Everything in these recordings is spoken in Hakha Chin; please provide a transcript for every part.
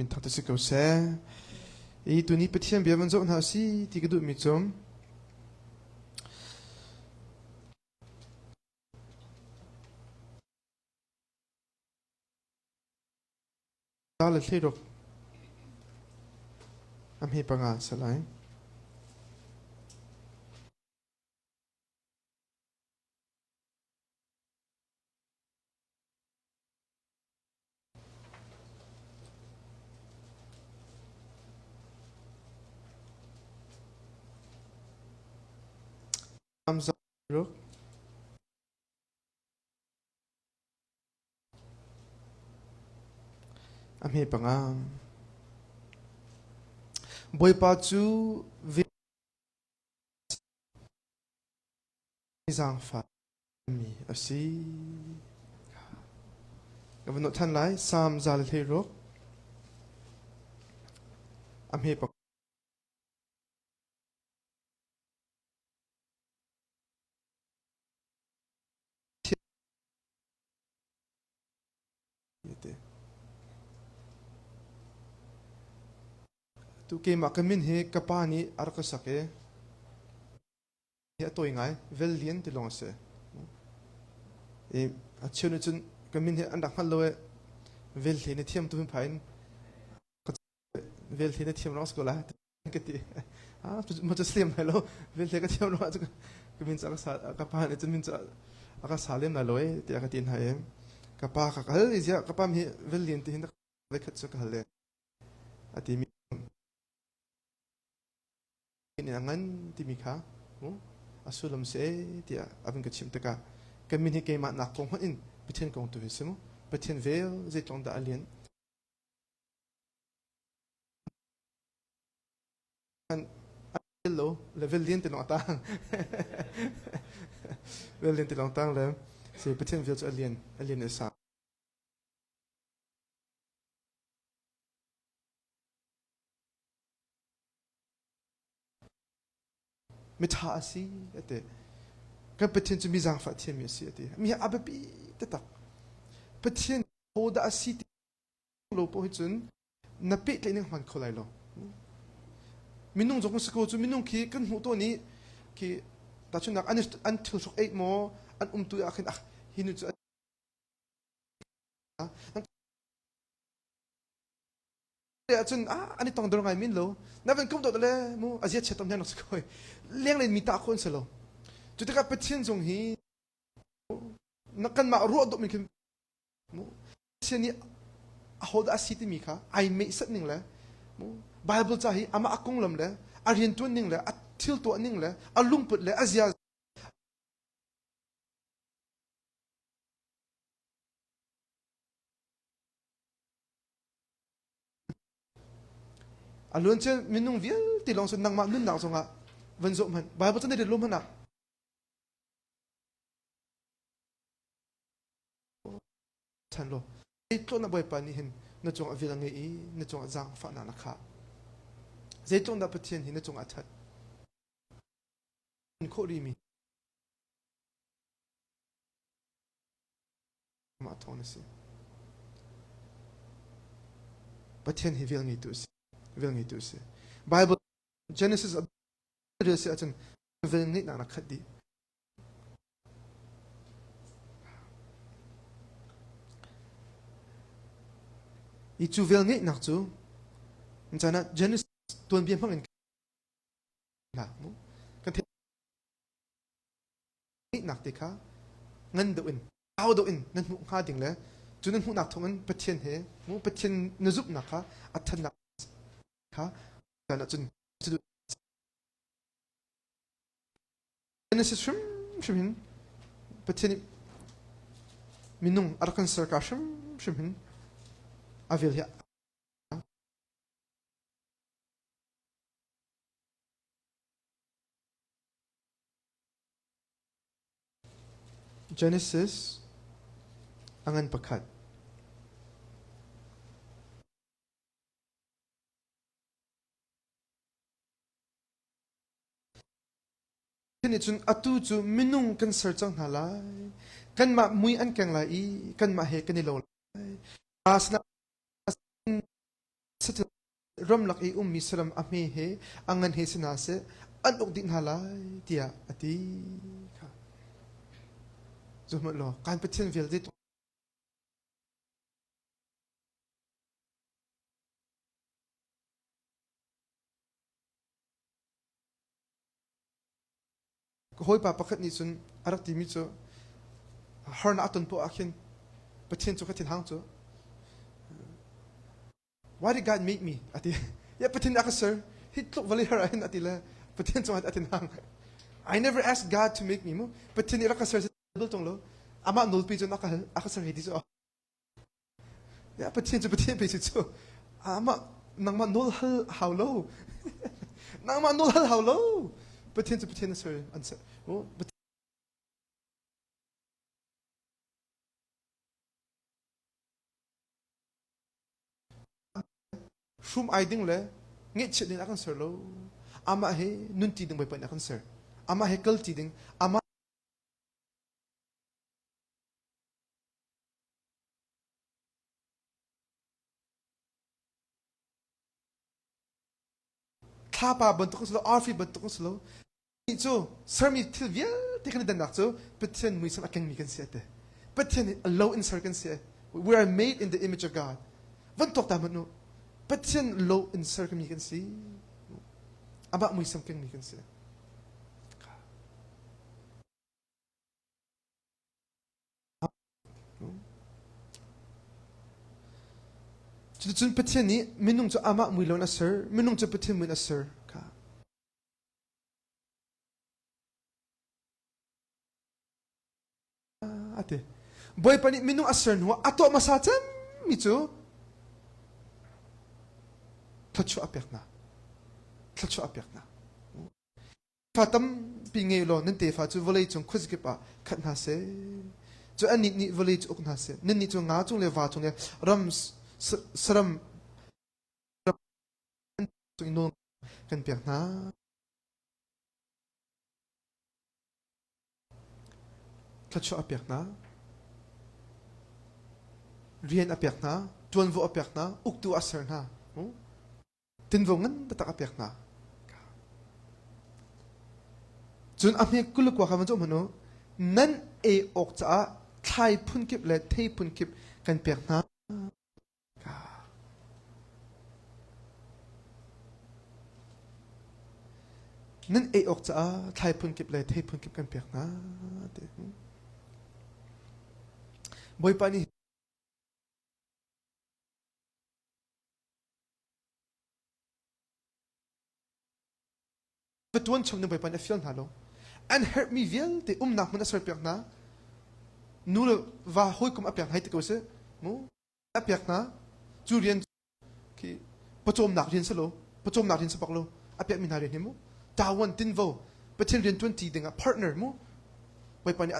Min thang si ko seh. I tuni Pathian bia van zoh hna si ti ka duhmi cu le thleiruk a hme panga a si lai. A hme panga. Bawipa cu zaangfah mi a si. Ka van nawh ṭhan lai. Salm 116 a hme pakhat. Tu keimah ka min hi ka pa nih a rak ka sak i hi a tawi ngai vel lian ti lawng a si i a cheu nih cun ka min hi an rak hngal lo i vel hle na thiam tu hin phai in vel hle na thiam rong si ko la ka ti ah ma cu slem lai lo vel hle ka thiam lo ah ka min ca ka sa ka pa nih cun min ca a ka sa lem lai lo e tiah ka ti hna i ka pa ka hal i ziah ka pa hi vel lian ti hin ve khat cu ka hal le a ti mi in a ngan timi kha a sullam si ee tiah a vun ka chimh tikah kan min hi keimah nak kong hmanh in Pathian kong tu hi si mu Pathian vel zeitlong dah a lian lo level lian ti lawng tang vel lian ti lawng tang le si Pathian vel cu a lian a lian i sa Miṭha a si a ti. Kan Pathian cu mi zaangfah thiammi a si a ti. Mi hi a biapi taktak. Pathian hodah a si ti lo paoh hi cun na pehtlaih ning hman kho lai lo. Minung zong si ko cu minung khi kan hmuh tawn i khi tahchunhnak an an thil hruk eih maw an umtu ah khin ah hi nu cu ahcun ah an i tong dor ngai min lo na van kum dot le mu azia chiat tom hian si koi leng len mi ta khon se lo cu tikah Pathian zong hi na kan mah ruah dawh min khin mu Pathian nih ahodah a si timi kha ai meih sat ning le mu Bible ca hi amah a konglam le a riantuan ning le a thil tuah ning le a lungput le a zia A luancia minung vialte lawng cun nangmah nunnak zongah van zoh hmanh. Bible cun na rel lo hmanh ah ṭhan law zeitluk na Bawipa nih hin na cungah vel a ngei i na cungah zaangfahnak na khah. Zeitluk dah Pathian hi na cungah a ṭhat. Khawh rihmi mah thawng na si. Pathian hi vel ngeitu a si. Vel ngeitu a si. Bible Genesis a rel si ahcun vel ngeihnak na khat dih. I cu vel ngeihnak cu caan ah Genesis tuanbia hmang in kan theihnak te kha ngan deuh in au deuh in nan hmuh hnga ding le cu nan hmuhnak thawng in Pathian he mu Pathian na zumhnak kha a thannak kha caan ahcun Genesis hrimhrim hin Pathian nih minung a rak kan ser ka hrimhrim hin a vel hi Genesis a ngan pakhat. Nih cun atu cu minung kan ser cang hna lai. Kanmah mui an keng lai i kanmah he kan i lo lai. Ramlak i ummi saram a hme he a ngan he si hna seh, an uk dih hna lai, tiah a ti kha. Zohhmanh law, kan Pathian vialte Ka hawipa pakhat nih cun a rak timi cu harnak a ton poah ah khin Pathian cu ka thinhang cu Why did God make me? A ti. Yeah, Pathian a ka ser. Hi tluk vali har ah hin a ti le Pathian cungah a thinhang. I never asked God to make me mu. Pathian nih rak ka ser bal tung lo. Amah nawlpi cun a ka hal, a ka ser hei ti cu. Yeah, Pathian cu Pathian pe cu amah nangmah nawl hal hau lo. nangmah nawl hal hau lo. Pathian cu Pathian a ser an ser. Hrum ai ding le ngeihchiat ding a kan ser lo. Amah he nunti ding Bawipa nih a kan ser. Amah he kalti ding, amah thlapa bantuk si lo, arfi bantuk si lo. Nih cu sermi thil vialte kan i dannak cu Pathian muisam a kengmi kan si a ti. Pathian nih a lo in ser kan si. We are made in the image of God. Van tuak ta hmanh u. Pathian lo in ser mi kan si. Amah muisam kengmi kan si. Cuticun Pathian nih minung cu amah mui lo in a ser, minung cu Pathian mui in a ser kha. A ti. Bawipa nih minung a ser hnuah a tuah hmasa cemmi cu thluachuah a pek hna. Thluachuah a pek hna. Fa tampi ngei law nan tefa cu vawlei cung khuazakip ah khat hna seh. Cu annih nih vawlei cu uk hna seh. Nannih cu nga cung le va cung le ram saram cung nawl kan pek hna. Thluachuah a pek hna. Rian a pek hna. Ṭuanvo a pek hna. Uktu a ser hna. Tinvo ngan taktak a pek hna. Cun a hme kulukua kha van zoh hmanh u. Nan ei awk caah thlai phunkip le thei phunkip kan pek hna. Nan ei awk caah thlai phunkip le thei phunkip kan pek hna. Bawipa nih va tuan chom ning Bawipa nih a fial hna lo. An herhmi vialte umnak hmun a serpiak hna. Nu le va hawikom a pek hna hei ti ko sih. Mu a pek hna. Cu rian khi pawcawmnak rian si lo. Pawcawmnak rian si bak lo. A pekmi hna rian hi mu. Tawan tinvo Pathian rian tuan ti dingah partner mu. Bawipa nih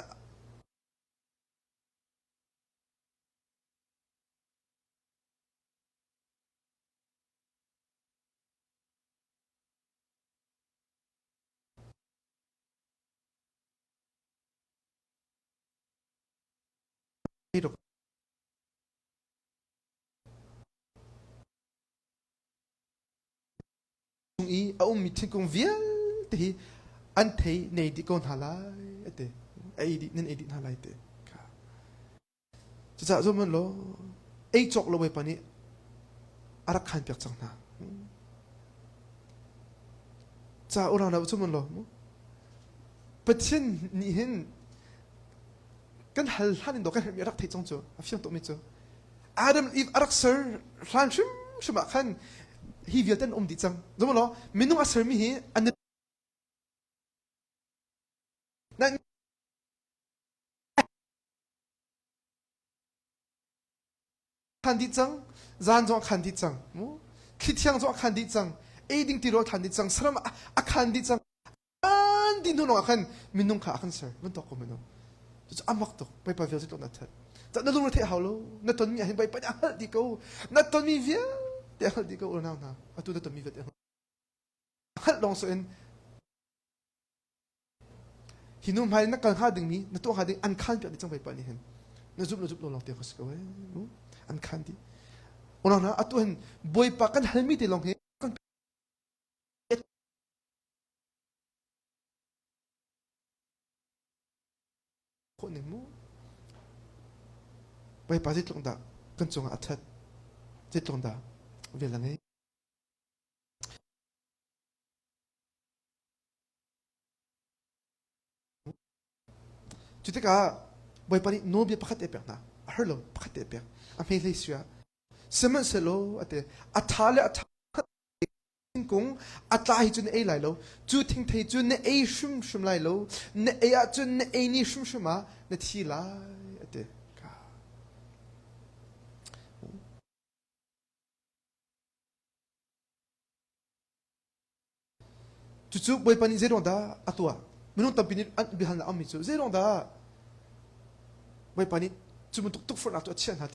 i a ummi thingkung vialte hi an thei nei dih ko hna lai a ti. A ei dih nan ei dih hna lai ti. Cucaah zum law ei cawk lo Bawipa nih a rak khan piak cang hna. Ca urang lo zum law Pathian nih hin kan hal hlan in dawh kan herhmi a rak theih cang cu a fiang tukmi cu Adam Eve a rak ser hlan hrimhrim ah khan hi vialte an um dih cang. Zum law minung a sermi hi an khan dih cang zan zong a khan dih cang mu thli thiang zong a khan dih cang ei ding tirawl khan dih cang saram a khan dih cang an dih hnu lawngah khan minung kha a kan ser van tok ko minung cucu amak tuk Bawipa vial cu na that ca na lung theih hau lo na tonmi ah hin Bawipa nih a hngalh dih ko na tonmi vialte a hngalh dih ko unau hna atu na tonmi vialte a hngalh lawng so in Hi nu hmai na kal hnga dingmi na tuah hnga ding an khan piak dih cang Bawipa nih hin na zumh na zumh lo lawng te kha si ko ee an khan dih. Unau hna atu hin Bawipa kan halmi te lawng hi kan khawh ning mu. Bawipa zeitluk dah kan cungah a ṭhat, zeitluk dah vel a ngei. Cu tikah Bawipa nih nawlbia pakhat te a pek hna. A har lo, pakhat te a pek. A hme hlei sia. Sihmanhsehlaw a ti, a ṭha le a ṭha thingkung a tla hi cu na ei lai lo. Cu thingthei cu na ei hrimhrim lai lo. Na ei ahcun na ei ni hrimhrim ah na thi lai, a ti. Cucu Bawipa nih zeiruang dah a tuah? Minung tampi nih an biahalnak a ummi cu zeiruang dah Bawipa nih cu bantuk tukforhnak cu a chiah hna?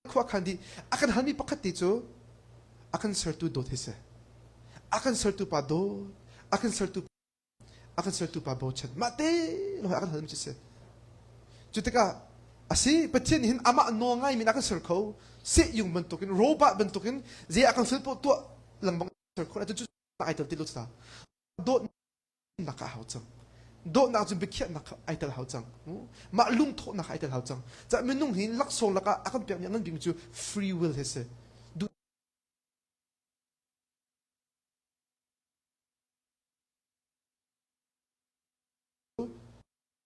Khua khan dih a kan halmi pakhat te cu a kan sertu dawt hi si. A kan sertu pa dawt, a kan sertu a kan sertu pa bochan mah te lawng a kan halmi cu si cu tikah a si Pathian nih hin amah nawl ngai min a kan ser kho sehyung bantukin robot bantukin zei a kan fel poh tuah lengmang ser kho cu ai tel ti lo ta dawtnak a hau cang dawtnak cu biakhiahnak ai tel hau cang mah lungthawhnak ai tel hau cang ca minung hi laksawng lakah a kan pekmi a ngan bikmi cu free will hi si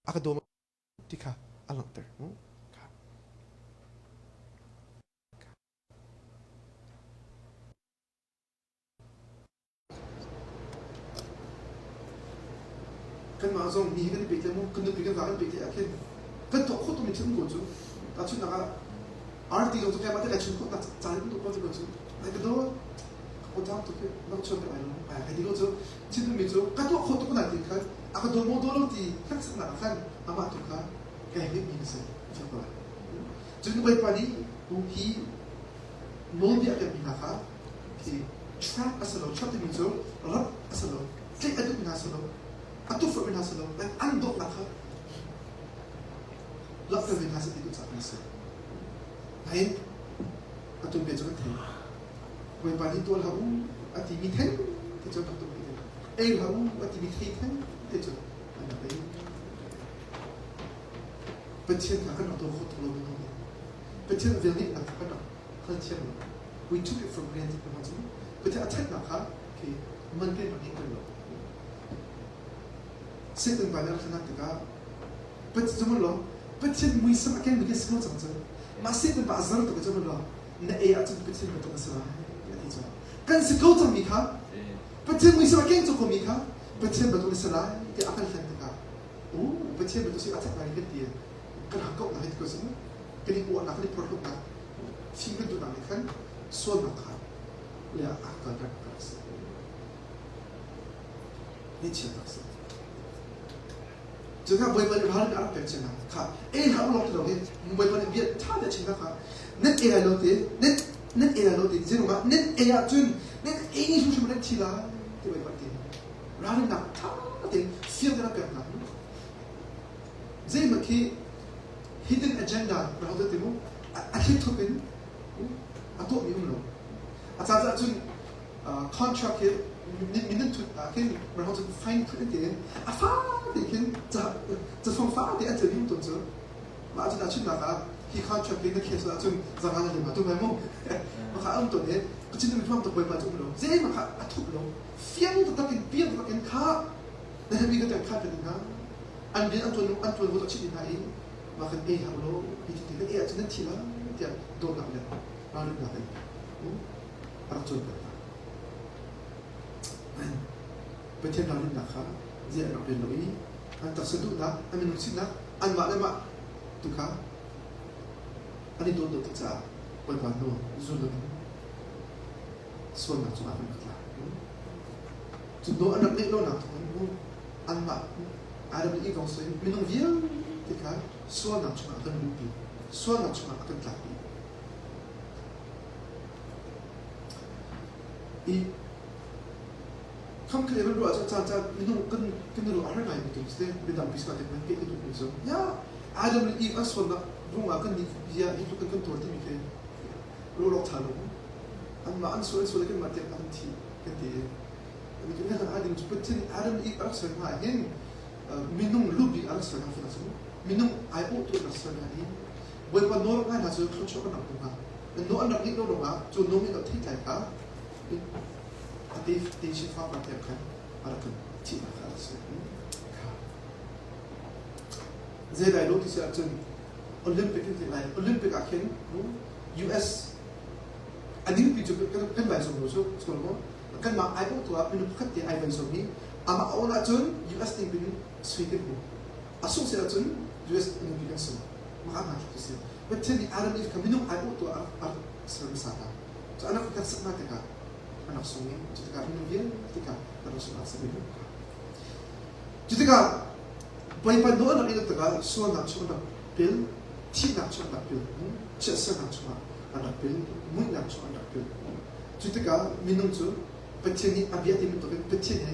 A ka daw ti kha a langhter. Kanmah zong mi he kan i pehtlaih mu, kan nupi kan va kan pehtlaih ah khin kan tuah khawh tukmi thil um ko cu. Tahchunhnak ah arti zong cu keimah te kai chim khawh nak caan in tuah ko cu. Ai ka dawt, ka pawṭam tuk hi, na ka chuan ka lai lo. Ai kai ti ko cu. Thil mi cu ka tuah khawh tuk na ti khan a ka daw maw daw lo ti hneksaknak ah khan amah tu kha kai hnemmi ka si. Fek ko lai. Cun Bawipa nih hi nawlbia a pekmi hna kha khi trap a si lo trap timi cu rap a si lo tlaih a duhmi hna si lo a tukforhmi hna si lo an dawtnak kha langhter ve hna seh ti duh caah a si nain atu bia cu kan thei Bawipa nih tuah hlah u a timi theng te cu an rak tuah ei hlah u a timi thei theng te cu an rak ei Pathian kha kan rak daw kho tuk lo minung nih Pathian vel nih nak kan rak hal thiam lo we took it for granted kan cu Pathian a thatnak kha khi man kan rak ngei lo Satan pa nih a rak hlan tikah Pathian cu Pathian muisam a kengmi khi si ko cang cu mah Satan pa a zar tuk cu lo na ei ahcun Pathian bantuk na si lai a ti cang kan si ko cangmi kha Pathian muisam a keng cang komi kha Pathian bantuk na si lai tiah a kan hlen tikah u Pathian bantuk si a that lai kan ti kan hakkauhnak hi ti ko si mu kan i uahnak kan i phorhlawtnak thim kan duhnak nih khan sualnak kha le a kalter ka si ngaihchiatnak si Cu kha Bawipa nih ralrin a rak pek cang kha ei hlah u law ti lo hi Bawipa nih bia ṭha te a chim kha nan ei lai lo ti nan nan ei lai lo ti zeiruangah nan ei ahcun nan ei ni hrimhrim nan thi lai ti Bawipa ti ralrinnak ṭha tein fiang tein a pek hna zeihmanh khi hidden agenda rak ti mu a thlithup in a tuahmi um lo a caan cun contract hi min an thut ah khin mirang cu fine print an ti in a fa te khin cafang fa te an tel ding tawn cu mah cu tahchunhnak ah hi contract hi na cancel ahcun zanga na lim tu mai mu maka um tawn i kachin mi thuam tuk bawipa cu um lo zei maka a thup lo fiang taktak in piang taktak in kha na hemi ka kha kan hna an rian an tuan an tuan vo chit hna i mah kan ei hau lo hi ti kan ei ahcun nan thi la tiah dawtnak le ralrinnak in a rak cawnpiak hna. Pathian ralrinnak kha zei an rak rel lo i an taksa duhnak, an minung sinak, anmah le mah tu kha an i dawt lo tik caah Bawipa nawl zul loin sualnak cungah an rak tla. Cu nawl an rak ngeih lonak thawngin anmah Adam le Eve lawng si minung vialte kha sualnak chungah a kan luhpi, sualnak chungah a kan tlakpi. I Kham khat in ruah cu caan caan minung kan kan ruah a har ngai mi tu si midang pi sa te man pe ka duh mi cu ya Adam le Eve an sualnak ruangah kan nih bia hi tluk kan tuar timi khi ruah tha lo anmah an sual sual kan mah tiang an thi kan ti ani kan kan Adam cu Pathian Adam le Eve a rak ser hna hin minung lu bik a rak ser hna fana cu minung ai awh tu rak ser hna hi Bawipa nawl ngai hna cu thluachuah kan rak hmu hna nawl an rak ngeih lo ruangah cu nawl ngeih lo theitlai kha a te te fa pa tiang khan a rak kan thihnak kha a si. Zei lai lo ti si ahcun Olympic kan ti lai. Olympic ah khin US a ningpi cu kan vai sawm lo cu skol maw kanmah ai awh tu ah minung pakhat te ai vai sawm i amah a awn ahcun US ningpi in sui kan hmu. A sungh si ahcun US ningpi kan sung. Mah ah hna si. Pathian nih Adam Eve kha minung ai awh tu ah a rak ser hmasa hna. Cu an rak hneksak hna tikah an rak sung i cu tikah minung vialte kha an rak sung a si Cu tikah Bawipa nawl an rak i tikah sualnak chung an rak pil, thihnak chung an rak pil, chiatsernak chungah an rak pil, muihnak chung an rak pil. Cu tikah minung cu Pathian nih a bia ti bantukin Pathian he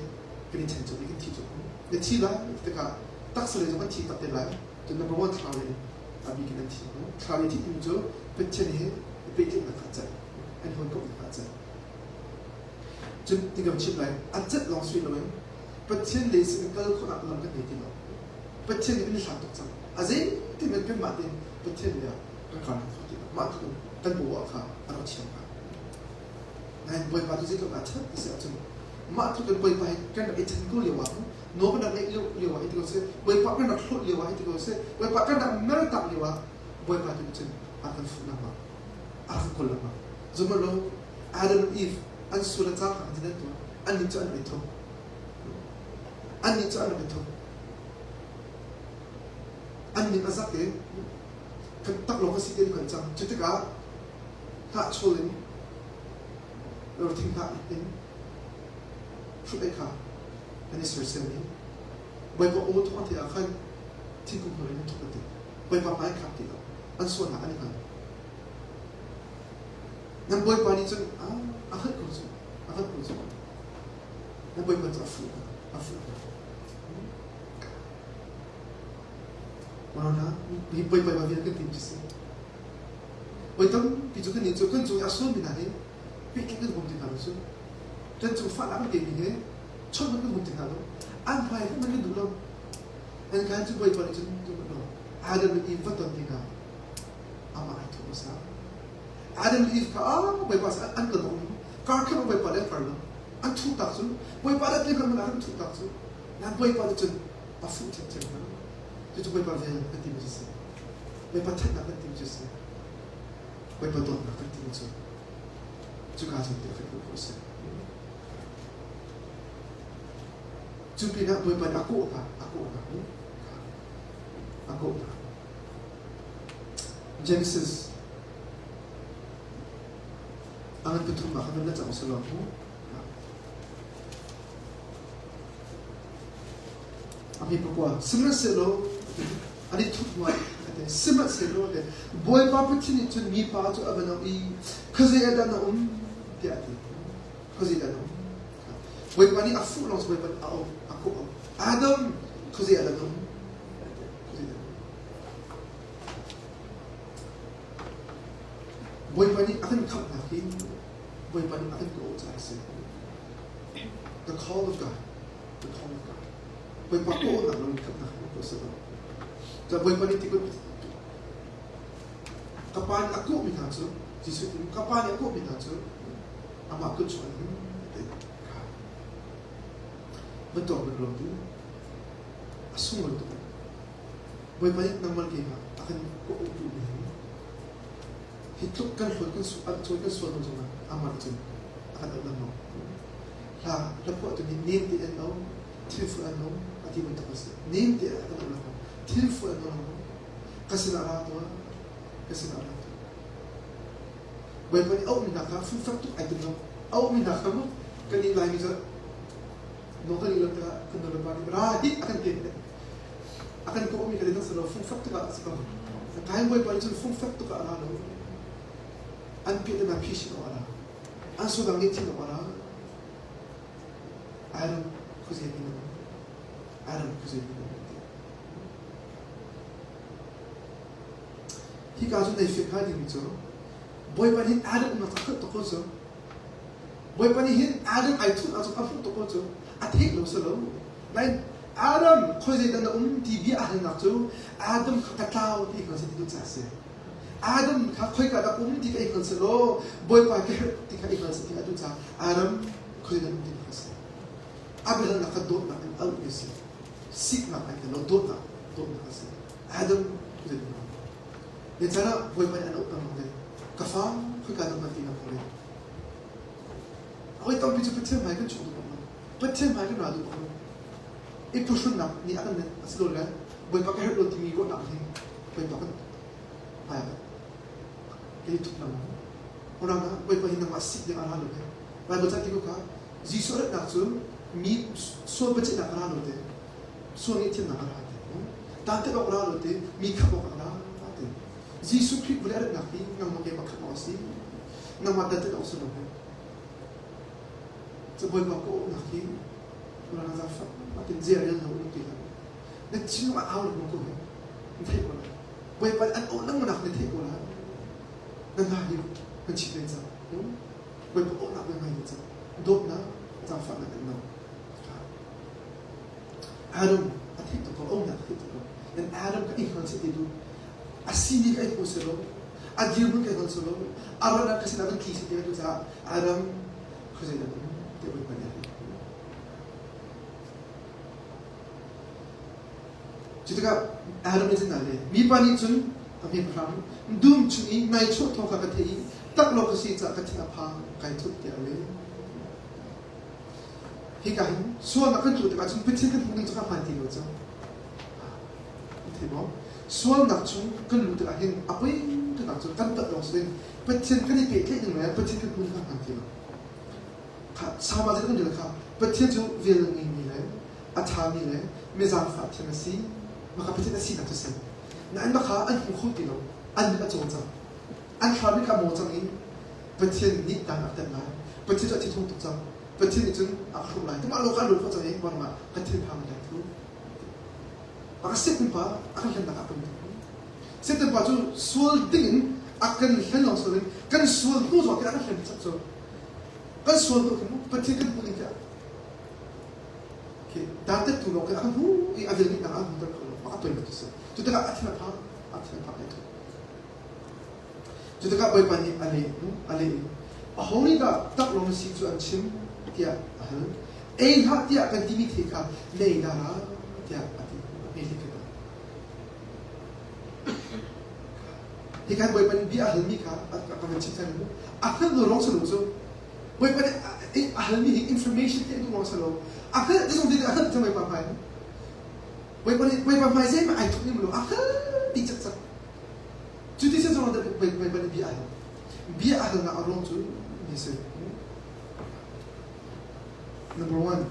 kan i ṭhen cawk i kan thi cawk. Na thi lai ti tikah taksa lei zong an thi tak te lai. Cun number one thlarau lei a bik in an thi. Thlarau lei thih timi cu Pathian he i pehtlaihnak kha a celh. An hawikomhnak kha a celh. Cun ti kan chim lai, a celh lawng si loin Pathian lei sin kal khawhnak lam kan ngei ti lo. Pathian nih kan i hlat tuk cang. A zeitin in kanmah tein Pathian lei ah kan kal kho ti lo. Mah tluk in kan bawah kha a rak chiam hnga. Nain Bawipa cu zeitluk dah ṭhat ti si ahcun mah tluk in Bawipa hi kan rak i ṭhen ko lio ah nawl kan rak ngeih lio lio ah hi ti ko seh, Bawipa kan rak hlawt lio ah hi ti ko seh, Bawipa kan rak mertak lio ah Bawipa tu nih cun a kan fuh lengmang, a rak kan kawl lengmang. Zum lo Adam and Eve an sual a cang an ti nan tuah. Annih cu an rak i thum. Annih cu an rak i thum. An ning a zak i kan tak lawng a si ti kan cang. Cu tikah hnahchawl in rothing hnah in hrut ei kha an i sersiam i Bawipa aw thawng a theih ah khan thingkung hmur in an thuk an ti. Bawipa hmai an khak ti lo. An sualnak an i hngal. Nan Bawipa nih cun a hngalh ko cu, a hngalh ko cu. Nan Bawipa cu a fuh hna, a fuh hna. Unau hna, hi Bawipa va vial kan tim cu si. Voi tampi cu kan nih cu kan cung i a sualmi hna hi pehtlaih kan huam ti hna lo cu. Kan cung fahnak an pemi he chawnh kan huam ti hna lo. An hmai hmanh kan duh lo. An kai cu Bawipa nih cun lo. Adam le Eve va ton tikah amah ai thawh hmasa. Adam le Eve kha ah Bawipa sin an kal bak kar khat Bawipa le an kar lo. An thuh tak cu Bawipa le tlin kan an thuh tak cu nan Bawipa nih cun a fuh thiamthiam hna. Cucu Bawipa vel kan timi cu si. Bawipa thatnak kan timi cu si. Bawipa dawtnak kan timi cu cuka zawn te kan hmuh khawh si. Cu pinah Bawipa nih a kawh hna, a kawh hna, a kawh hna. Genesis a ngan pathum ah khan na cang selaw mu. A mi pakua sihmanhsehlaw an i thup hnuah sihmanhsehlaw Bawipa Pathian nih cun mipa cu a van auh i khuazei ah dah na um tiah a ti. Khuazei dah na um? Bawipa nih a fuh lawng Bawipa nih a auh a kawh Adam khuazei ah dah na um? Bawipa nih a kan khamhnak hi Bawipa nih a kan kawh caah a si. The call of God. The call of God. Bawipa kawhnak lo in khamhnak hi a si lo. Ca Bawipa nih tikut ka pa nih a kawhmi hna cu Jesuh nih ka pa nih a kawhmi hna cu amah kut chung an him ti. Van tuak bik lo tu a sunglawi tuk. Bawipa nih nangmah le keimah a kan kawh duhmi hi hi tluk kan hlawt kan su an cawi kan sual hnu zongah amah nih cun a kan auh lengmang. Hla hla phuahtu nih nem te an auh, thilfuh an um a ti bantuk a si. Nem te a kan auh lengmang. Thilfuh an um lengmang. Ka sinah ra tuah, ka sinah ra tuah. Bawipa nih auhmi hna kha fungfak tuk ai tim lo. Auhmi hna kha mu kan nih Laimi cu nawl kan i lo tikah kan nu le pa nih ra hih a kan ti. A kan kawhmi kha dang si lo fungfak tuk ah a si ko. Kai Bawipa nih cun fungfak tuk ah a ra lo. An piah na phi sin awk a ra. An sualnak nih thin awk a ra. Adam khuazei in um Adam khuazei in um ti. Hika cu nei fiang ngai dingmi cu Bawipa nih Adam umnak a hngalh tuk ko cu. Bawipa nih hin Adam ai thuh ahcun a hmuh tuk ko cu. A theih lo si lo. Nain Adam khuazei dah na um ti bia a halnak cu Adam kha ka tlau ti hngal seh ti duh caah a si. Adam kha khoika dah um ti kha i hngal seh law Bawipa ka herh ti kha i hngal seh ti a duh caah Adam khuazei dah um ti kha a si. A biahalnak kha dawtnak in auhmi a si. Siknak an kan lo dawtnak dawtnak a si. Adam khuazei dah um. Ni caan ah Bawipa nih an auh peng le ka fa khoika dah um ti na kong le. Hawi tampi cu Pathian hmai kan chuak duh bak lo. Pathian hmai kan ra duh bak lo. I phuhrunnak nih a kan a si lo le Bawipa ka herh lo timi ruahnak hin Bawipa kan hmai ah kan i thup lengmang. Unau hna, Bawipa hi nangmah sik ding a ra lo he. Bible ca ti ko kha Jesuh a ratnak cu mi sual biaceihnak a ra lo te, sual ngaihthiamnak a ra te. Dantat awk a ra lo te, mi khamh awk a ra te. Jesuh Khrih vawlei a ratnak hi nangmah keimah khamh awk a si. Nangmah dantat awk si lo he. Cu Bawipa ka awhnak hi unau zaangfah atin zia rian lo um ti hlah. Na thinlung ah au lengmang ko he. Na theih ko lai. Bawipa nih an awh lengmang na theih ko lai. Na hna hi kan chim len cang. Bawipa awhnak na ngai cang. Dawtnak, zaangfahnak an no. Adam a theih tuk ko, auhnak a theih tuk ko. Nan Adam kha i hngal seh ti duh. A sining kha i hmu seh law, a dirhmun kha i hngal seh law, a ratnak ka sinah van tli seh ti a duh caah Adam khuazei dah um tiah Bawipa nih a ti. Cu tikah Adam nih cun a leh. Mipa nih cun a hme pahrang dum chung i nai chuah thawng kha ka theih i taklawk ka si caah ka thin a phang kai thup tiah a leh. Hika hin sualnak kan tuah tikah cun Pathian kan hmuh ning cu kha hmaan ti lo cu. Thei maw? Sualnak chung kan luh tikah hin a poi tuknak cu kan palh lawng si ding Pathian kan i pehtlaih ning le Pathian kan hmuh ning kha hmaan ti lo. Kha sama zei kan rel kha Pathian cu vel ngeimi le a ṭhami le mi zaangfah thiam a si. Maka Pathian a sinak cu si. Nain maka an hmu kho ti lo. An mit a caw cang. An thlarau kha a maw cang i Pathian nih dan a tenh lai. Pathian cu a thithung tuk cang. Pathian nih cun a ka hruh lai. Tumah lo ka lu khawh cang i mah ah ka thinphang lai thu. A ka Satan pa a kan hlennak ah kan Satan pa cu sual ding in a kan hlen lawng si loin kan sual hnu zong a kan hlen chap cu. Kan sual hnu khin Pathian kan hmuh ning khi khi dantat tu lawng khi a kan hmu i a vel nih a hmuter kho lo. A toi tu si. Cu tikah a thin a phang, a thin a phang ai thu. Cu tikah Bawipa nih a leh a leh i, Aho nih dah taklawng na si cu an chim? tiah a hal. Ei hlah tiah kan timi thei kha na ei dara tiah a ti. A hme kha Hi kan Bawipa nih bia a halmi kha a kan chim cang mu. A hngalh lo lawng si lo cu. Bawipa nih a halmi hi information te duh lawng si lo. A hngalh ti zong ti a hngalh cang Bawipa hmai. Bawipa nih Bawipa hmai zeihmanh ai thup ning lo. A hngalh ti cakcak. Cu ti sin zong ah Bawipa nih bia a hal. Bia a halnak a ruang cu ni si. Number one,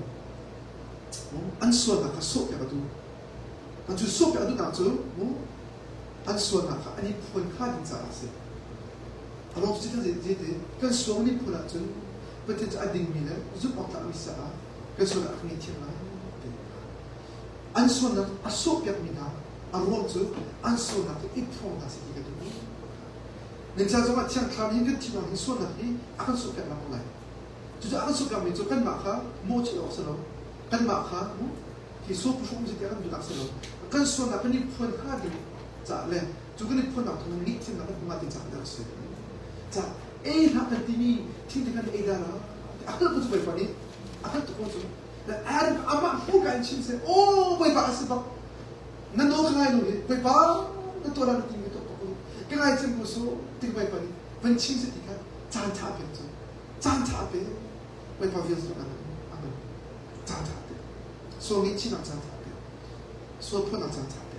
an sualnak kha sawhpiak a duh. An cu sawhpiak a duhnak cu an sualnak kha an i phuan hnga ding caah a si. A ruang cu zeiti kan sual kan i phuan ahcun Pathian cu a dingmi le zumh awk tlakmi caah kan sualnak a kan ngaihthiam lai. An sualnak a sawhpiakmi hna a ruang cu an sualnak cu i phuang hna seh ti ka duh. Nan ca zongah Thiang Thlarau nih kan thinlung hi sualnak hi a kan sawhpiak lengmang lai. Cucu a kan sawhpiakmi cu kanmah kha mawhchiat awk si lo. Kanmah kha hi sual phuhrung si tiah kan duhnak si lo. Kan sualnak kan i phuan hnga ding caah le cu kan i phuannak thawng in ngaihthiamnak kan hmu hnga ding caah a si. Ca ei hlah kan timi thil te kan ei dara a hngalh ko cu Bawipa nih a hngalh tuk ko cu Adam amah hmurka in chim seh aw Bawipa a si bak na nawl ka ngai lo hi Bawipa na tuah na timi ka tuah ka ngai cem ko su ti Bawipa nih van chim seh ti kha caan ṭha pek cu caan ṭha pe Bawipa vial cu amen amen caan ṭha pe sual ngaihchihnak caan ṭha pe sual phuannak caan ṭha pe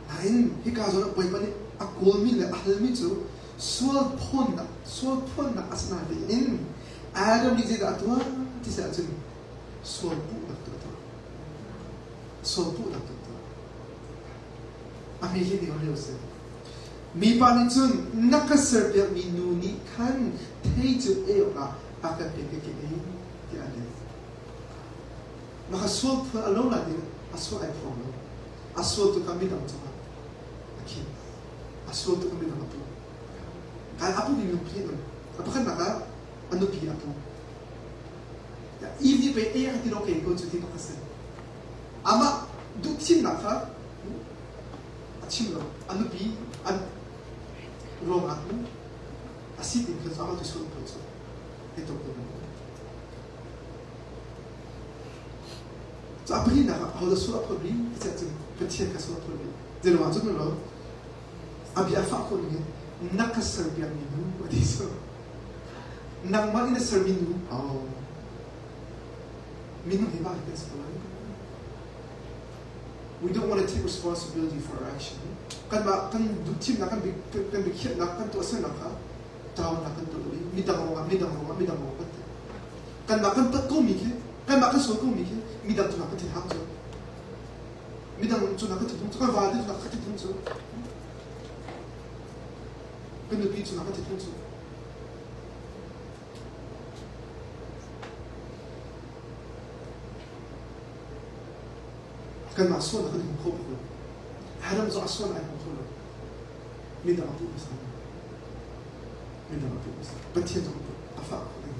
Nain hika zawn ah Bawipa nih a kawlmi le a halmi cu sual phawnnak sual phawnnak a si natein Adam nih zeidah a tuah ti si ahcun sual puhnak tu a tuah. Sual puhnak tu a tuah. A hme hi ning lio si. Mipa nih cun na ka serpiakmi nu nih khan thei cu ei awkah a ka pek i ka ei tiah a leh. Mah kha sual phuan a lo nain a sual ai phuang lo. A sual tu kha midang cungah a khinh. A sual tu kha midang a puh. Kai a puhmi minung pahnih an um. A pakhatnak ah a nupi a puh. Eve nih pei ei a ti lo kei ko cu ti bak a si. Amah duhthimnak kha a chim lo. A nupi an ruangah a si ti kha cu amah tu sual a phuan cu. Hei tuk tu. Cu a pahnihnak ah ahodah sual a phawt rih ti cun Pathian kha sual a phawt rih. Zeiruangah cun lo a bia a fah khawh ning in na ka serpiakmi nu a ti cu. Nangmah in na sermi nu oh minung hi mah hi kan si ko lai. We don't want to take responsibility for our action. Kanmah kan duhthimnak kan kan biakhiahnak kan tuahsernak kha ṭaunak kan tuah i midang ruangah midang ruangah midang ruangah kan ti. Kanmah kan pat komi khi kanmah kan sual komi khi midang cungah kan thinhang cu. Midang cungah kan thinhung cu kan vale cungah kan thinhung cu. Kan nupi cungah kan thinhung cu. Kanmah sualnak kan hmu kho bak lo. Adam zong a sual ai hmu kho lo. Midang a puh hmasa. Midang a puh hmasa. Pathian zong a fah khawh ding.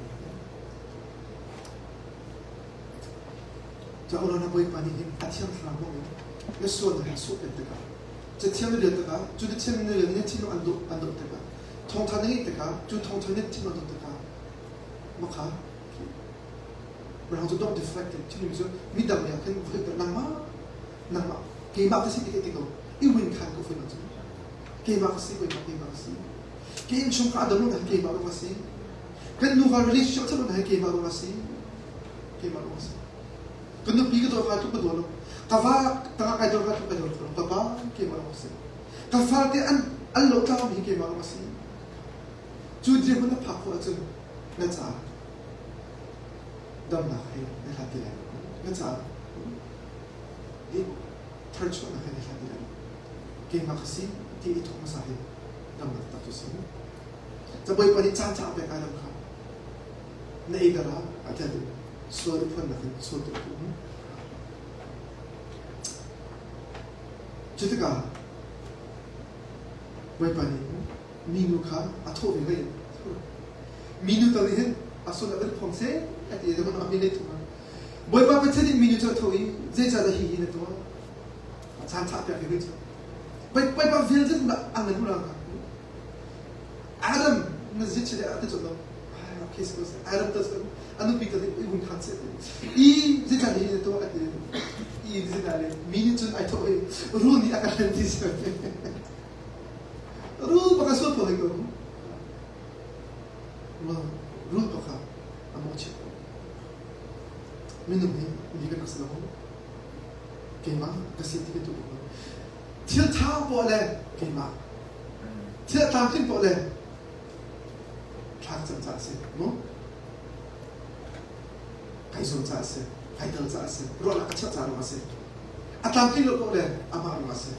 Ca ulana Bawipa nih hin a thiang thlarau hmang in na sualnak in sawh pek tikah cathiang na rel tikah cu cathiang na rel na thinlung an dawh an dawh tikah thawngtha na ngeih tikah cu thawngtha na thinlung an dawh tikah makha Mirang cu don't deflect it timi cu midang nih khin voi nangmah nangmah keimah ka si ti ti ko i win khan ko foi cu keimah ka si keimah keimah ka si ke innchungkhar a dam lo keimah lawng a si kan nuva relationship a lo keimah lawng a si keimah lawng a si ka nupi ka dawt kha tluk ka daw lo ka va tangah kai dawt kha tluk ka dawt lo ka pa keimah lawng a si ka fate an an lo tlang mi keimah lawng a si cu dirhmun na phak khawh ahcun na caah damnak he na hlat ti lai lo. Na caah i tharchuahnak he na hlat ti lai lo. Keimah ka si ti i thawk hmasa hi damnak tak cu si. Ca Bawipa nih caan caah pek Adam kha na ei dara a tel sual i phuannak in sual tu tu Cu tikah Bawipa nih minu kha a thawh ve hoi. Minu tal nih hin a sual a van phuang seh a ti i a mi lei thung Bawipa Pathian nih minu cu a tho i zeicahdah hihi na tuah? A caan thah piak hi cu. Bawipa vel zet dah a ngan ula Adam na zit chile a ti lo. Okay, so Adam ta a nupi ta i hun khan se. I zeicahdah hihi na tuah a ti. I zeicahdah le mi nih cun ai thawh i rul nih a ka hlen ti si. Rul baka sual pho ko. Rul baka a mawhchiat ko. Minung hi mi kan rak si lo. Keimah ka si ti ka tuh ko. Thil tha poah le keimah. Thil tlamtling poah le thlak cang caah si. Mu? Kai zuam caah si. Kai tel caah si. Ruahnak ka chiah caah ruang a si. A tlamtling lo poah le amah ruang a si.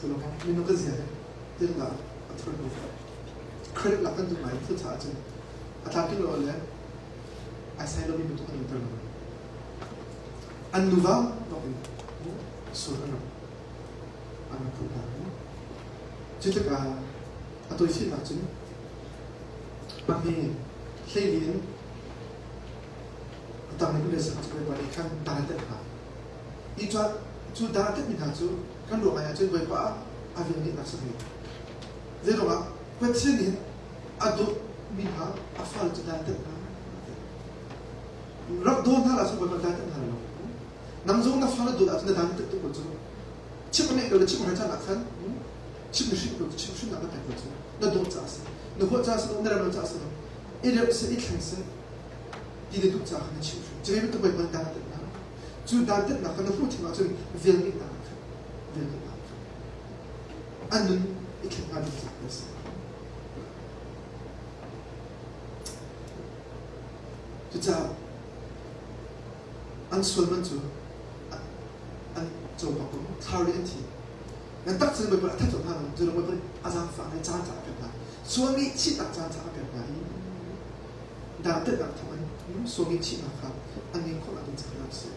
Minung kan zia thil dah a thur hnu credit lak kan duh ngai thil caah cun a tlamtling lo le ai sai lomi bantuk an umter lo an nuva bak in sual an rak an rak puh hna cu tikah a tawifiahnak cun a hme hleili in a tanglei kan rel cu Bawipa nih khan dan a tet hna I cu dan a tetmi hna cu kan ruah ngai ahcun Bawipa ah a velngeihnak si ve. Zeiruangah Pathian nih a dawtmi hna a fale cu dan a tet hna. Rak daw hna la cu Bawipa dan tet hna lo. Nang zong na fale dawt ahcun na dan tet tuk ko cu. Chimh a ngeih ko le chimh a caan ah khan chimh na hrin ko chimh hrinnak na pek ko cu. Na dawt caah a si. Na huat caah a si lo, na rem lo caah a si lo. I rem seh, i thleng seh ti na duh caah khan na chimh hrin. Cu ve bantuk Bawipa dan a tet hna. Cu dantatnak kha na hmuh thim ahcun velngeihnak ah khan velngeihnak ah khan an nun i thlen hnga ding tlak a si. Cucaah an sual man cu an co bak ko. Thlarau nih an thi. Nan tak cun Bawipa a that hna lo. Cu Bawipa a zaangfah le caan ca a pek hna. Sual ngaihchihnak caan ca a pek hna i dantatnak thawng in sual ngaihchihnak kha an ngei khawh nak ding caah a si.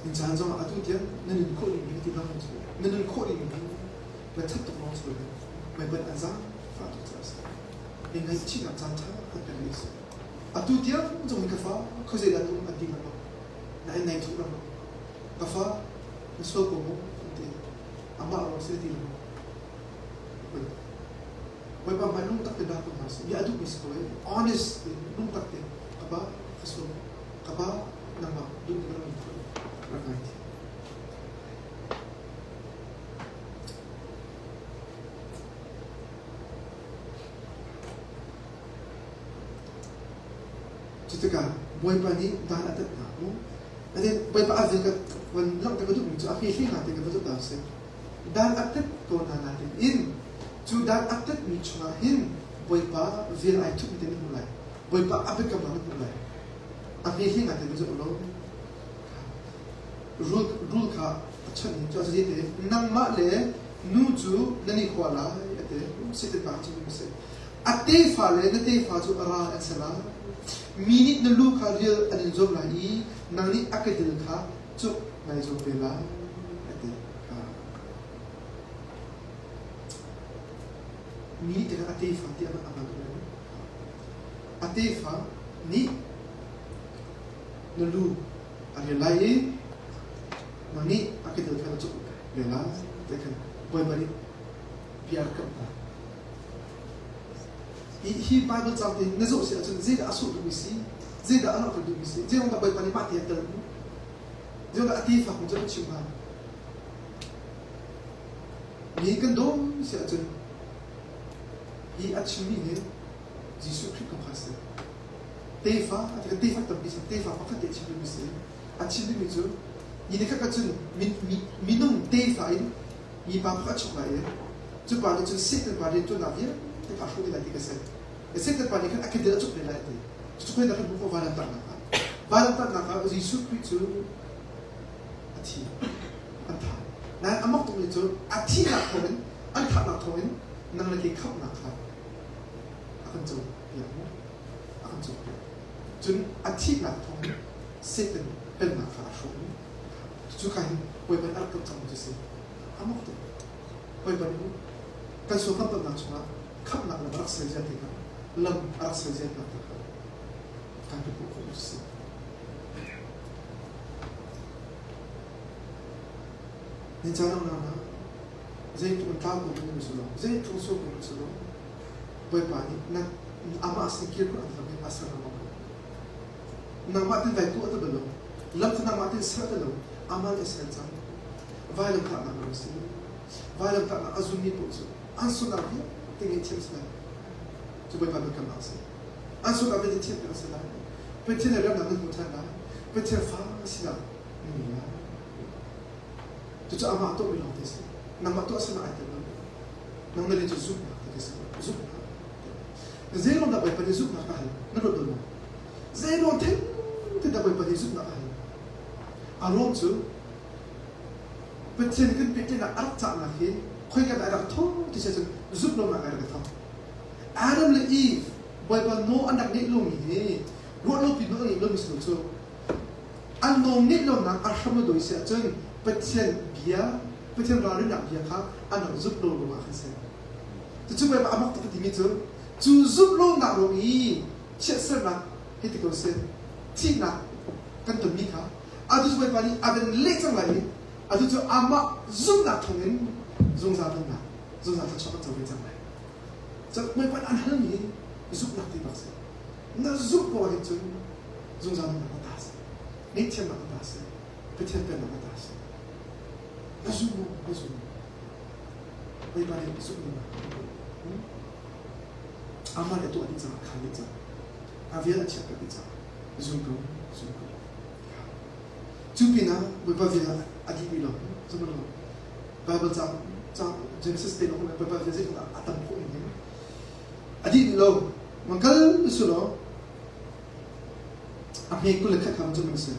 In caan zong ah atu tiang na nun khawh ding hi ti lang cu na nun khawh ding hi na that tuk lawng si lo Bawipa an zaangfah tuk caah a si. I ngaihchihnak caan ṭha an pek mi a si. Atu tiang zong hi ka fa khuazei dah na um an ti lengmang. Na in nei thuh lengmang. Ka fa na sual ko maw an ti. Amah lawng si ti lengmang. Bawipa hmai lungtak te dah ko hna sih. Bia a duhmi si ko e. Honest in lungtak te ka pa ka sual ko. Ka pa nangmah duhmi ka rak in rak ngai thi. Cu tikah Bawipa nih dan a tat hna mu. Nain Bawipa a vel ka van langhter ka duhmi cu a hme hna te ka va zoh ta sih. Dan a tat ko hna nain in cu dan a tatmi chungah hin Bawipa vel ai thupmi te na hmuh lai. Bawipa a biakam na hmuh lai. A hme hna te va zoh law rul rul kha a chawnh i cu a te nangmah le nu cu nan i hua lai a ti. Satan pa cu a si. A tefa le na tefa cu a ral an si lai. Mi nih na lu kha rial an in zuam lai i nang nih a kedil kha cuk nai zuam ve lai, a ti. Mi nih tikah a tefa tiah a hman lo. A tefa nih na lu a rial lai i nang nih a kedil kha na cuk ve lai. Ti khan Bawipa nih bia a kamh hna. Hi Bible caang te na zoh si ahcun zeidah a sawh duhmi si, zeidah a langhter duhmi si, zeiruang dah Bawipa nih mah ti a tel mu, zeiruang dah a tefa kong cu a chim hnga. Mi kan daw si ahcun hi a chimmi hi Jesuh Khrih kong kha a si. Tefa, a ti tefa tampi si, tefa pakhat te a chim duhmi si. A chim duhmi cu ni ni khat cun minung tefa in mipa pakhat a chuak lai i cu pa nih cun Satan pa rianṭuannak vialte kha a hrawh dih lai ti ka si. Satan pa nih khan a kedil a cuk ve lai a ti. Cucu khuai dah kan hmuh khawh vailamtahnak ah. Vailamtahnak ah Jesuh Khrih cu a thi. An thah. Nain a mak tukmi cu a thihnak thawngin an thahnak thawngin nang le kei khamhnak kha a kan cawnpiak mu. A kan cawnpiak. Cun a thihnak thawngin Satan pennak kha a hrawh mu. Cucu kha hin Bawipa nih a rak kan cangmi cu a si. A mak tuk. Bawipa nih kan sual kan tonnak chungah khamhnak lam a rak ser zia te kha lam a rak ser zia hna te kha kan ka hmuh khawh a si. Ni caan ang na zeitluk in tlau ko kan si lo zeitluk sual ko kan si lo Bawipa nih na amah sin kir ko an lam hi a ser lengmang ko. Nangmah tin vai tuah ti bal lo. Lam kha nangmah tin ser ti lo. Amah nih a ser cang. Vailam tahnak lam a si. Vailam tahnak a zummi paoh cu an sualnak vialte ngaihthiam a si lai. Cu Bawipa biakamnak a si. An sualnak vialte thianpiak a si lai. Pathian le remnak nan hmu ṭhan lai. Pathian fa sinak nan ngei lai. Cucu amah tuahmi lawngte a si. Nangmah tuah sinak ai tel lo. Nang na rian cu zumhnak ti a si. Zumhnak. Zeiruang dah Bawipa nih zumhnak a hal? Na ruat bal maw? Zeiruang theng te dah Bawipa nih zumhnak a hal? A ruang cu Pathian kan pehtlaihnak a rak cahnak hi khoika dah a rak thaw ti si ahcun zumh lonak ah a rak i thawk. Adam le Eve Bawipa nawl an rak ngeih lomi hi ruah lopi nawl an ngeih lomi si lo cu an nawl ngeih lonak a hram a dawi si ahcun Pathian bia Pathian ralrinnak bia kha an rak zumh lo ruangah khan si. Cucu Bawipa a mak tuk a timi cu cu zumh lonak ruang i chiatsernak hei ti ko seh thihnak kan tonmi kha atu cu Bawipa nih a van leh cang lai i atu cu amah zumhnak thawngin zungzal nunnak zungzal thluachuah kan co ve cang lai. Cu Bawipa nih an halmi hi zumhnak ti bak si. Na zumh ko ahhin cun zungzal nunnak na ta si. Ngaihthiamnak na ta si. Pathian pennak na ta si. Na zum maw? Na zum maw? Bawipa nih zumhnak Amah nih a tuah dih cang, a khaan dih cang. A vial a chiat dih cang. Zum ko, zum ko. Cu pinah Bawipa vial a dih rih lo. Zum lo. Bible cang cang Genesis te lawng Bawipa vial zeitluk a tam khawh ning a dih rih lo. Mangkal su law a hme 21 kha zum an si.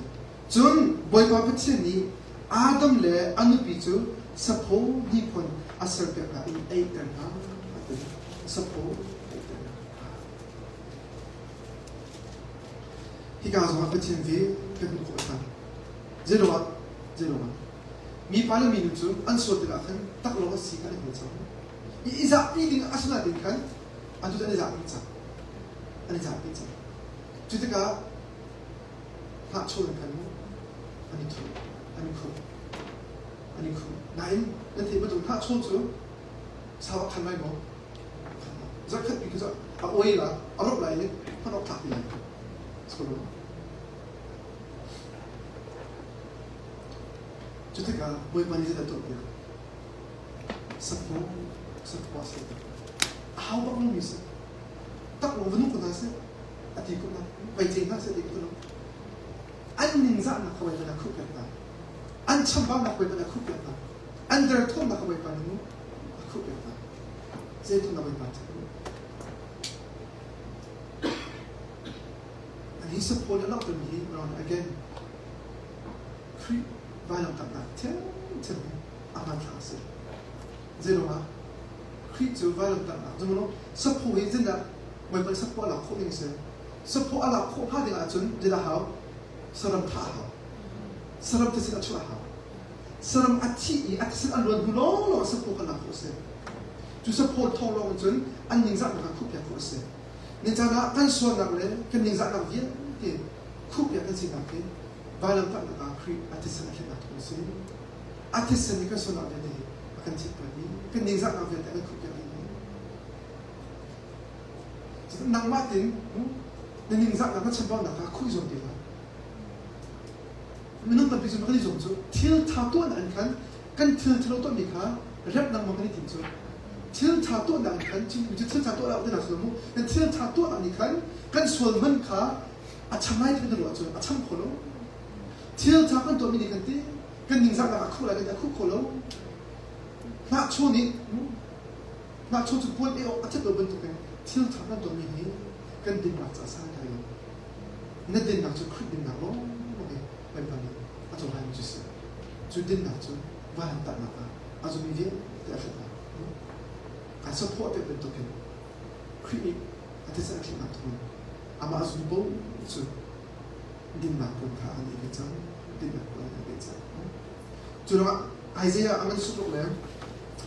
Cun Bawipa Pathian nih Adam le a nupi cu saphaw hniphon a serpiak hna i a eiter hna a ti. Saphaw a eiter hna. Hika zongah Pathian ve kan hmuh khawh ṭhan. Zeiruangah? Zeiruangah? Mipa le minu cu an sual tikah khan taklawng an si kha an i hngal cang. I i zahpi ding a si nain khan atu cu an i zahpi cang. An i zahpi cang. Cu tikah hnahchawl in khan an i thuh, an i khuh, an i khuh. Nain nan theih bantuk hnahchawl cu sau a khan lai maw? Zarhkhat pi cu a uai la, a rop lai i hman awk tlak ti lai. Cu tikah Bawipa nih zeidah tuah piak? Saphaw, saphaw a ser. A hau bak lomi si. Tak lawng va nung ko hna seh. A ti ko hna. Vai ce hna seh ti ko hna. An ningzahnak kha Bawipa nih a khuh piak hna. An chambaunak Bawipa nih a khuh piak hna. An derthawmnak kha Bawipa nih a khuh piak hna. Zeitin dah Bawipa cu And he supported a lot of me around again. Khrih vailamtahnak thiamthiam hi a hmanthlak a si. Zeiruangah Khrih cu vailamtahnak zumlo saphaw hi zeidah Bawipa nih saphaw a lak khawh ding a si. Saphaw a lak khawh hnga ding ahcun zeidah hau? Saram thah a hau. Saram thisen a chuah a hau. Saram a thih i a thisen a luan hnu lawnglawng ah saphaw kha lak khawh a si. Cu saphaw thawng lawng in cun an ningzahnak kha khuhpiak khawh a si. Nicaan ah kan sualnak le kan ningzahnak vialte khuhpiak kan sinak hi vailamtahnak ah Khrih a thisen a thlennak thawng a si. A thisen nih kan sualnak vialte hi a kan thitpiak dih, kan ningzahnak vialte a kan khuhpiak dih. Nangmah tin na ningzahnak na chambaunak kha khuh i zuam ti hlah. Minung tampi cu kan i zuam cu thil ṭha tuahnak in khan kan thil ṭhalo tuahmi kha remh lengmang kan i tim cu. Thil ṭha tuahnak in khan cu thil ṭha tuah lo tinak mu kan thil ṭha tuahnak nih khan kan sual man kha a cham lai ti kan ruah cu a cham kho lo. Thil ṭha kan tuahmi nih khan ti kan ningzahnak a khuh lai kan ti a khuh kho lo. Hnahchaw nih hnahchaw cu puan ei awk a ṭhat lo bantukin thil ṭha kan tuahmi hi kan dinnak caah santlai lo. Na dinnak cu Khrih dinnak lawnglawng hi Bawipa nih a cohlanmi cu si. Cu dinnak cu vailamtahnak ah a zummi vialte a hruh hna. An saphaw a pek bantukin Khrih nih a thisen a thlitnak thawngin amah a zummi paoh cu dinnak puan kha an ei ve cang. Dinnak puan an ei ve cang. Cu ruangah Isaiah a ngan suk le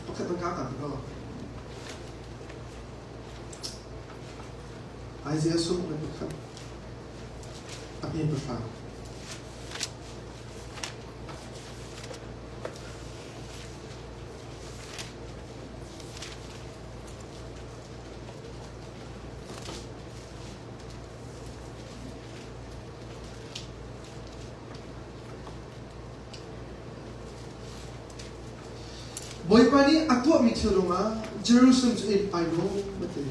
pakhat bang ka ta ko. Isaiah sung le pakhat a hme pahra. Bawipa nih a tuahmi thil ruangah Jerusalem cu ai lawm a ti.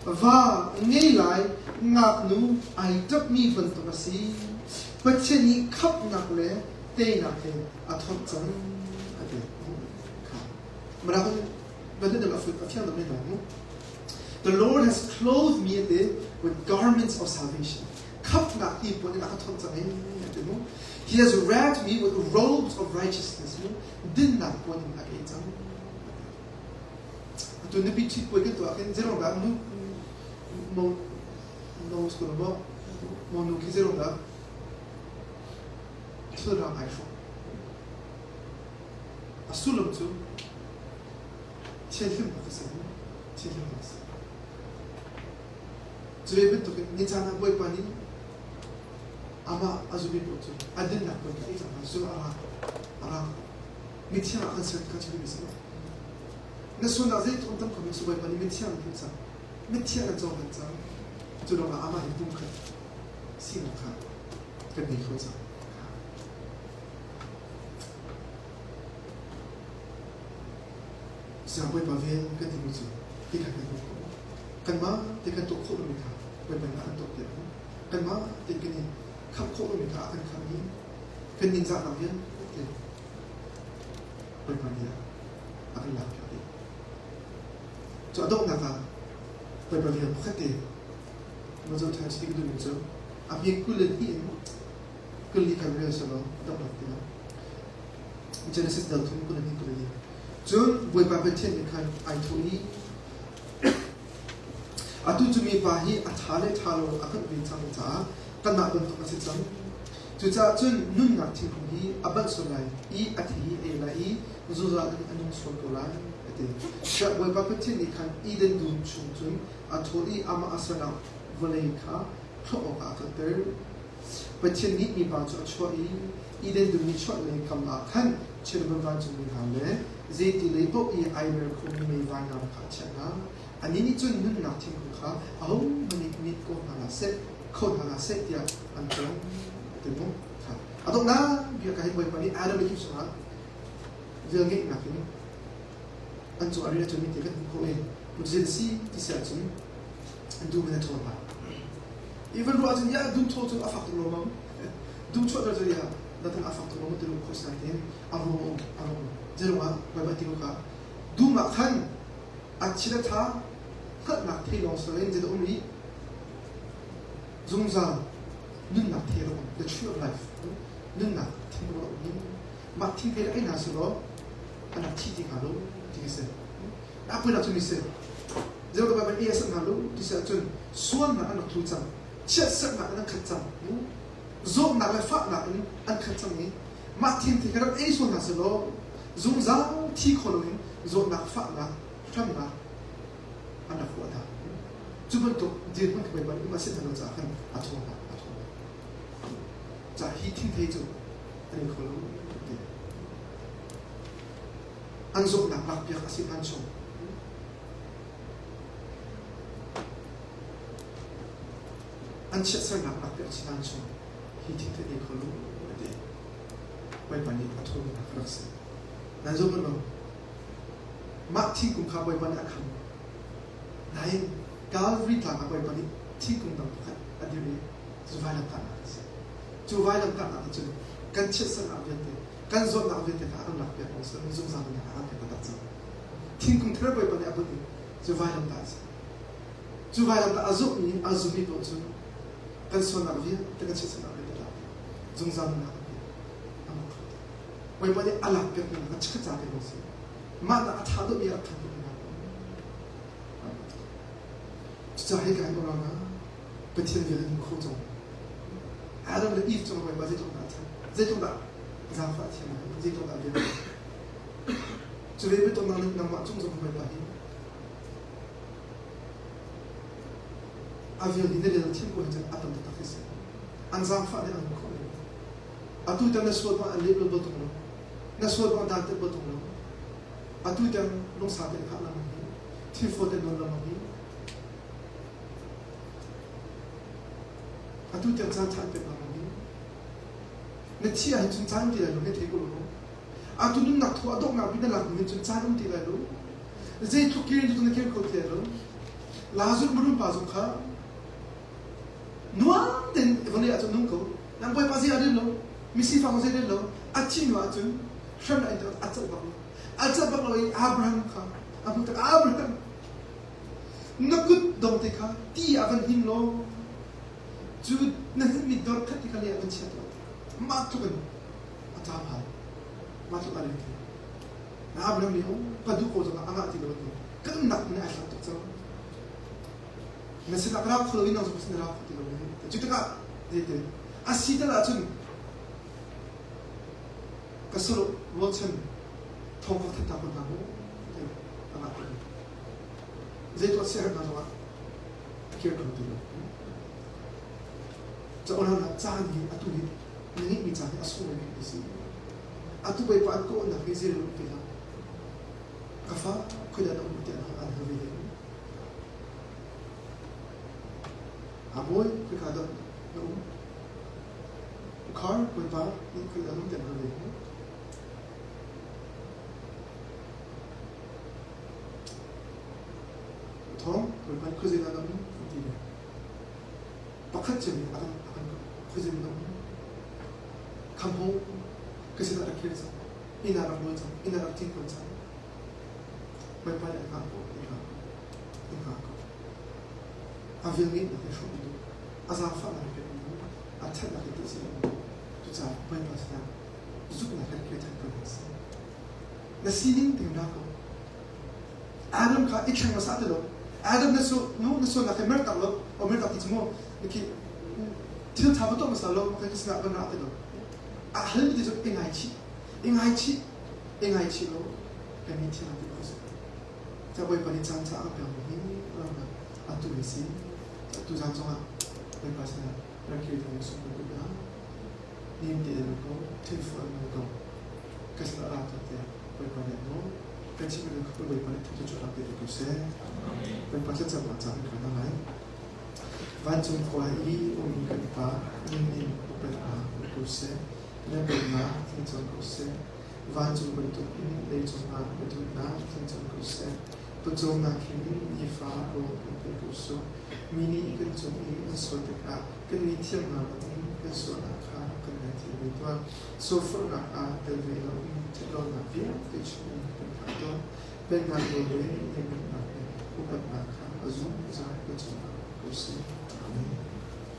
Va ngei lai ngaknu ai ṭapmi bantuk a si. Pathian nih khamhnak le teinak he a thawnh cang a ti. The Lord has clothed me with garments of salvation. Khamhnak ti puan in a ka thawnh cang e ti mu. He has wrapped me with robes of righteousness mu. Dinnak puan in a ka cang. Atu nupi ṭhit puai kan tuah khin zeirong dah nu mo no school mo mo nu khi zeirong dah thil rang ai hrawk. A sullam cu thianhlimnak a si. Thianhlimnak a si. Cu ve bantukin ni caan ah Bawipa nih amah a zummi paoh cu a dinnak puan kha ei cang hna cu a ra a ra mithiang ah kan ser kha chim mi si na sualnak zeitluk in tam kho mi Bawipa nih mithiang an hmuh cang mithiang an cohlan cang cu ruangah amah hi pumkhat sinak kha kan ngei kho cang Siang Bawipa vel kan timi cu ti kha kan hmuh khawh. Kanmah te kan tuah khawh lomi kha Bawipa nih a kan tuahpiak. Kanmah te kan i khamh khawh lomi kha a kan khamh i kan ningzahnak vialte Bawipa nih a kan lakpiak dih. Cu a donghnak ah Bawipa vel pakhat te ma zoh ṭhan si ka duhmi cu a hme 22 in. Kuli kha rel selaw a donghnak tiang. Genesis dal thum 22 24. Cun Bawipa Pathian nih khan ai thawh i atu cu mipa hi a ṭha le ṭha lo a hngalh ve cang caah kanmah bantuk a si cang. Cucaah cun nunnak thingkung hi a banh sual lai i a thi hi a ei lai i zungzal in a nung sual ko lai, a ti. Tiah Bawipa Pathian nih khan Eden dum chung cun a ṭhawl i amah a sernak vawlei kha thlawh awkah a kalter. Pathian nih mipa cu a chuah i Eden dum nichuahlei kam ah khan cherubim vancungmi hna le zeiti lei paoh i ai mer khomi mei vainam kha a chiah hna. Annih nih cun nunnak thingkung kha ahohmanh nih mit ko hna hlah seh, kho hna hlah seh tiah an cawng. A ti mu. A donghnak bik ah hin Bawipa nih Adam le Eve cungah velngeihnak in an cung ah rian a ṭuanmi ti kan hmuh khawh i zei a si ti si ahcun an dum in a ṭhawl hna. Even ruah ahcun ya dum thaw cu a fak tuk lo mam. Dum chuahter cu ya natan a fak tuk lo ti lo khawh nain a ruang um a ruang um. Zeiruangah Baibal ti ko kha dum ah khan a thil a ṭha hngalhnak thei lawng si loin zeidah um i zungzal nunnak thei a um the tree of life nunnak thing a um i mah thing thei ei hna selaw an rak thi ti hnga lo ti khi si. A puinak cu mi si. Zeiruang dah Baibal ei a sanh hnga lo ti si ahcun sualnak an rak tlu cang, chiatserhnak in an khat cang, zawtnak le fahnak in an khat cang i mah thing thei kha rak ei sual hna selaw zungzal thi kho loin zawtnak, fahnak, hramnak an rak huah hna. Cu bantuk dirhmun kha Baibal nih um a si hna lo caah khan a thaw hna, a thaw hna. Ca hi thing thei cu an ei kho lo ti. An zawtnak lakpiak a si hlan chung. An chiatsernak lakpiak a si hlan chung hi thing thei ei kho lo a ti. Bawipa nih a thawlnak a rak si. Nan zum lo. Mah thingkung kha Bawipa nih a kham. Nain Calvary tlang ah Bawipa nih thingkung dang pakhat a dirh i cu vailamtahnak a si. Cu vailamtahnak nih cun kan chiatsernak vialte, kan zawtnak vialte kha a kan lakpiak lo si zungzal in a kan pek taktak cang. Thingkung thar Bawipa nih a bunh i cu vailamtah a si. Cu vailamtah a zumhmi, a zummi paoh cu kan sualnak vialte, kan chiatsernak vialte lak zungzal nunnak a pek. A mak kho tuk. Bawipa nih a lakpiakmi hna kha chikkhat ca te lawng si. Mah nak a ṭha deuhmi a rak ṭhan hna. Cucaah hika hin unau hna, Pathian vel in kho cang. Adam le Eve cung Bawipa zeitluk dah a ṭhat, zeitluk dah zaangfah a thiam lai, zeitluk dah vel Cu ve bantuk nang nangmah cung zong Bawipa hi a vel hi na rel thiam ko hin cun a tam taktak hi si. An zaangfah nih an khawh lo. Atu tiang na sual bang an leh bal tung lo. Na sual bang dan tet bal tung lo. Atu tiang lungsa tein khah lengmang hi, thil fawn tein nawn lengmang hi, Atu tiang caan ṭha an pek lengmang hi. Na thi ahhin cun caan um ti lai lo, na thei ko lo. Atu nunnak thaw a donghnak bik na lak hnu hin cun caan um ti lai lo. Zeitluk kir in na kir kho ti lai lo. Lazarus mirum pa zong kha nuam tein vawlei ah cun nung ko. Nang Bawipa zei a rel lo, misifak zong zei rel lo. A thi hnu ah cun hremnak in a celh bak lo. A celh bak lo i Abraham kha a hmuh tik Abraham Na kut dongte kha ti ah van hnim law cu na hninhmi dor khat ti kha lei ah van chia tuah. Mah tluk in a ṭam hal. Mah tluk a reng khi. Na Abraham nih oh ka duh ko zongah a ngah ti lo ti. Ka umnak hmun ai hlat tuk cang. Na sinah ka ra kho lo i nang zong ka sin na ra kho ti lo. Cu tikah zeitin a si tal ahcun ka saruh rualchan thawng ka that ta ko hna mu ti a ngah ti lo. Zeituah siaherhnak zongah a kir kho ti lo. Cauk hna caan hi atu hi na ngeihmi caan hi a sunglawi bikmi a si. Atu Bawipa an kawhnak hi zei um ti hlah. Ka fa khuidah na um tiah an hal ve ding. A bawi khika dah na um? Ukhar Bawipa nih khuidah na um tiah an hal ve ding. Thawng Bawipa nih khuazei dah na um an ti ve. Pakhat cio nih a kan a kan khuazei na um. Khamho ka sinah rak kir cang. Inn ah rak nawl cang. Inn ah rak ṭin ko cang. Bawipa nih a hngah ko, in hngah ko, in hngah ko. A velngeihnak he hrawm duh. A zaangfahnak he pek duh. A ṭhatnak he ti si duh. Cucaah Bawipa sinah zumhnak kan kir than ko ding a si. Na sining ting ra ko. Adam kha i thleng hmasa ti lo. Adam na su nu na sualnak he mertak lo, o mertak ti cu mu khi thil tha va tuah hmasa lo, kan sinah van ra ti lo. A hal ti cu i ngaichih, i ngaichih, i ngaichih lo, kan mi thiang ti ko si. Ca Bawipa nih caan ca a pek mi hi atu hi si. Atu zan zongah Bawipa sinah rak kir thang sung ka duh hna. Nim te in ko, thilfuan in ko. Ka sinah ra tuah tiah Bawipa nih a nawl. Kan chimmi kha Bawipa nih thil cu rak pe ko seh. Bawipa thlacamnak caan kan hna lai. Vancung khua i ummi kan Pa, na min upatnak um ko seh. Na pennak tling ko seh. Vancung bantuk in leicung ah na duhnak tling ko seh. Pawcawmnak hin nifa rawl kan pe ko sawh. Mi nih kan cung i an sual tikah kan ngaihthiam hna bangin kan sualnak kha kan ngaithiam ve tuah. Sualforhnak ah tel ve loin ṭhatlonak vialte chungin kan hlah tuah. Pennak nawl le lianngannak le upatnak kha a zungzal kan cungah ko seh. Amen.